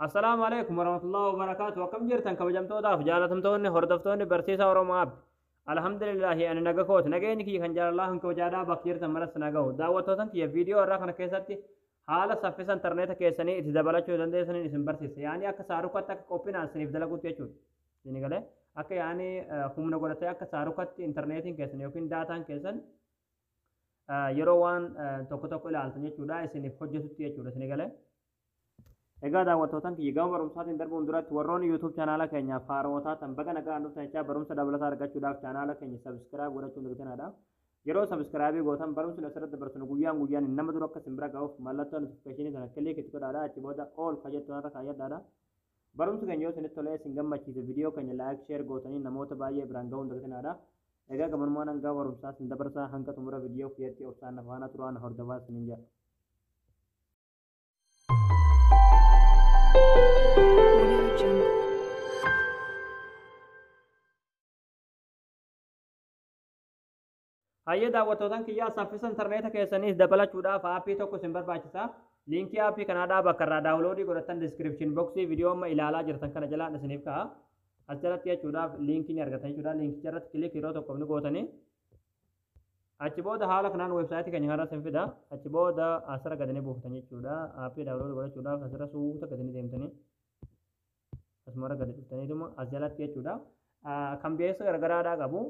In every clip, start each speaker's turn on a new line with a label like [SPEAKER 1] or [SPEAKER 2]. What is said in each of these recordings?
[SPEAKER 1] Assalaamu alaikum warahmatullahi wabarakaatu. Akkam jirtan kabajamtootaaf jaalatamtoonni hordoftoonni Barsiisaa Oromoo App? Alhamdulillahi, ani naga kooti. Nageenyi kiyya kan jaalalaa kan kabajaadhaa bakka jirtan maras nagahu. Daawwattootan kiyya, viidiyoo irraa kana keessatti haala saffisa intarneeta keessanii itti dabalachuu dandeessaniin isin barsiisa. Yaani akka saarukatti, akka qophinaan isiniif dalaguutti jechuudha. Isin galee akka yaani humna godhatee akka saarukatti intarneetiin keessan yookiin daataan keessan yeroo waan tokko tokko ilaaltan jechuudha isiniif hojjetutti jechuudha, isin galee. Egaa daawwattootan kiyya, gama barumsaatiin darbuun duratti warroonni YouTube chaanaala keenyaaf haarawaa taatan baga nagaan dhuftan jechaa, barumsa dabalataa argachuudhaaf chaanaala keenya subscribe godhachuun dagatinaa. Yeroo subscribe gootan barumsi nu asirratti dabarsinu guyyaan guyyaan nama dura akka isin bira ga'uuf mallattoo notification sana click itti godhaadha. Achi booda all ka jettu irra kaayyadhaadha. Barumsi keenya yoo isinitti tolee isin gammachiise, viidiyoo keenya like, share gootanii namoota baay'ee biraan ga'uun dagatinaadha. Egaa gabanumaan hanga barumsaa isin dabarsaa, hanga xumura viidiyoo kiyyatti obsaan na faana turaa, na hordofaa isiniin jedha.
[SPEAKER 2] Audio Jungle.
[SPEAKER 1] Hayyee daawwattootan kiyyaa, saffisa intarneeta keessaniis dabalachuudhaaf aappii tokko isin barbaachisa. Liinkii aappii kanaadhaa bakka irraa download godhattan description box viidiyoo amma ilaalaa jirtan kana jalaan isiniif ka'a. As jalatti jechuudhaaf liinkii ni argatan jechuudha. Liinkicha irratti click yeroo tokkoof ni gootanii. Achi booda haala kanaan weebsaayitii keenya kanarra isin fida. Achi booda asirra gadi ni buufatan jechuudha. Aappii download godhachuudhaaf asirra suuta gadi ni deemtanii. Asumarra gadi dhuftaniituma as jalatti jechuudha. Kan beeksisa garagaraadhaa qabu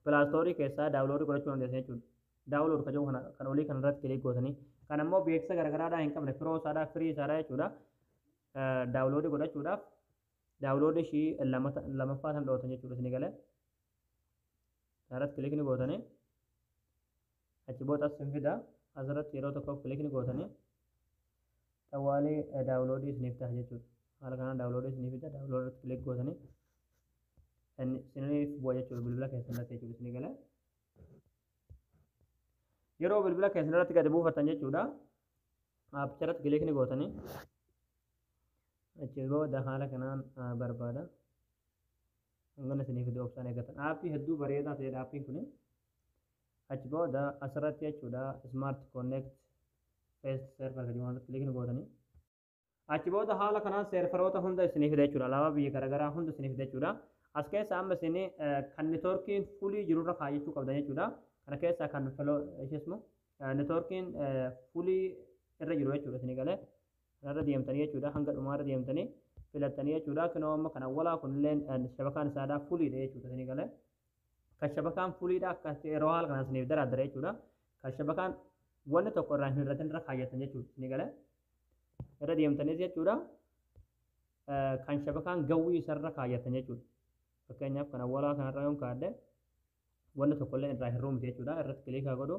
[SPEAKER 1] Play Store keessaa download godhachuu dandeessan jechuudha. Download kan jedhu kana kan olii kan irratti click gootanii, kan ammoo beeksisa garagaraadhaa hin qabne, firoo isaadhaa, firii isaadhaa jechuudha. Download godhachuudhaaf download ishii lamaffaa san dhootan jechuudha, isinii galee. Irratti click ni gootanii, achi booda as sin fida. Asirratti yeroo tokkoof click ni gootanii, xawwaalee download isiniif ta'a jechuudha. Haala kanaan download isiniif fida, download irratti click gootanii isiniif bu'a jechuudha bilbila keessan irratti jechuudha, isinii galee. Yeroo bilbila keessan irratti gadi buufatan jechuudha. Aappicha irratti click ni gootanii, achi booda haala kanaan barbaada. Hangana isinii fide obsaan eeggatan. Aappii hedduu bareedaa ta'edha aappiin kuni. Achi booda asirratti jechuudha Smart Connect Fast Server kan jedhamu click ni gootanii. Achi booda haala kanaan seerfaroota hunda isinii fida jechuudha. Alaabaa biyya garaagaraa hunda isinii fida jechuudha. As keessa amma isin kan neetwoorkiin full jirurra kaayyachuu qabdan jechuudha. Kana keessa kan isheesmu neetwoorkiin full irra jiru jechuudha, isinii galee. Kanarra deemtanii jechuudha, hanga dhumaarra deemtanii filattanii jechuudha. Kunoo amma kan awwalaa kunillee shabakaan isaadhaa fulliidha jechuudha, isinii galee. Kan shabakaan fulliidha akka yeroo haala kanaan isiniif daraadara jechuudha. Kan shabakaan wanni tokko irraa hin hir'atin irra kaayyatan jechuudha, isinii galee. Irra deemtaniis jechuudha. Kan shabakaan gawwii isarra kaayyatan jechuudha. Fakkeenyaaf kan awwalaa kanarra yoon kaadde wanni tokkollee irraa hir'uu miti jechuudha. Irratti click godhu.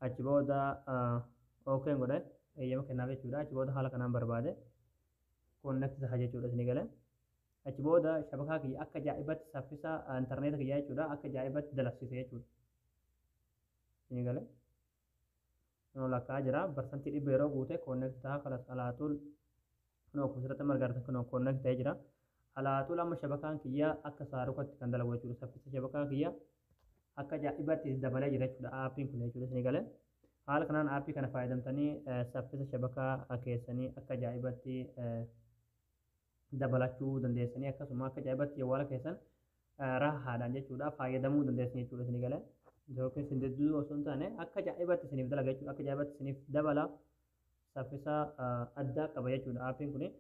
[SPEAKER 1] Achi booda okay godhe, eeyyama kennaaf jechuudha. Achi booda haala kanaan barbaade connect ta'a jechuudha, isinii galee. Achi booda shabakaa kiyya akka ajaa'ibatti saffisa intarneeta kiyyaa jechuudha akka ajaa'ibatti dalagsiise jechuudha. Isinii galee. Kunoo lakkaa jira, 100% yeroo guute connect ta'a kalas alaatul. Kunoo akkuma asirratti margartan kunoo connect ta'ee jira. Alaatul amma shabakaan kiyya akka saarukatti kan dalagu jechuudha. Saffisa shabakaa kiyya akka ajaa'ibatti dabalee jira jechuudha aappiin kun jechuudha, isinii galee. Haala kanaan aappii kana fayyadamtanii saffisa shabakaa keessanii akka ajaa'ibatti dabalachuu dandeessanii, akkasuma akka ajaa'ibatti jawwaala keessan rahaadhaan jechuudha fayyadamuu dandeessan jechuudha, isinii galee. Yookiin isin didduu osoo hin taane akka ajaa'ibatti isiniif dalaga jechuudha. Akka ajaa'ibatti isiniif dabala, saffisa addaa qaba jechuudha aappiin kuni.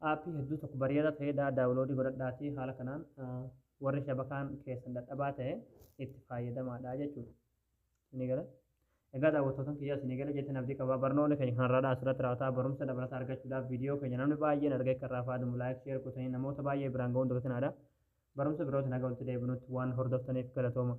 [SPEAKER 1] Aappii hedduu tokko bareedaa ta'edha. Download godhadhaatii haala kanaan warri shabakaan keessan dadhabaa ta'e itti fayyadamaadha jechuudha. Isinii gala. Egaa daawwattootan kiyyaa, isinii gala jettan abdii qaba. Barnoonni keenya kanarraadhaa asirratti raawwataa. Barumsa dabalataa argachuudhaaf viidiyoo keenya namni baay'een argee akka irraa fayyadamu like, share gootanii namoota baay'ee biraan ga'uun dagatinaadha. Barumsa birootiin haga walitti deebinutti waan hordoftaniif galatooma.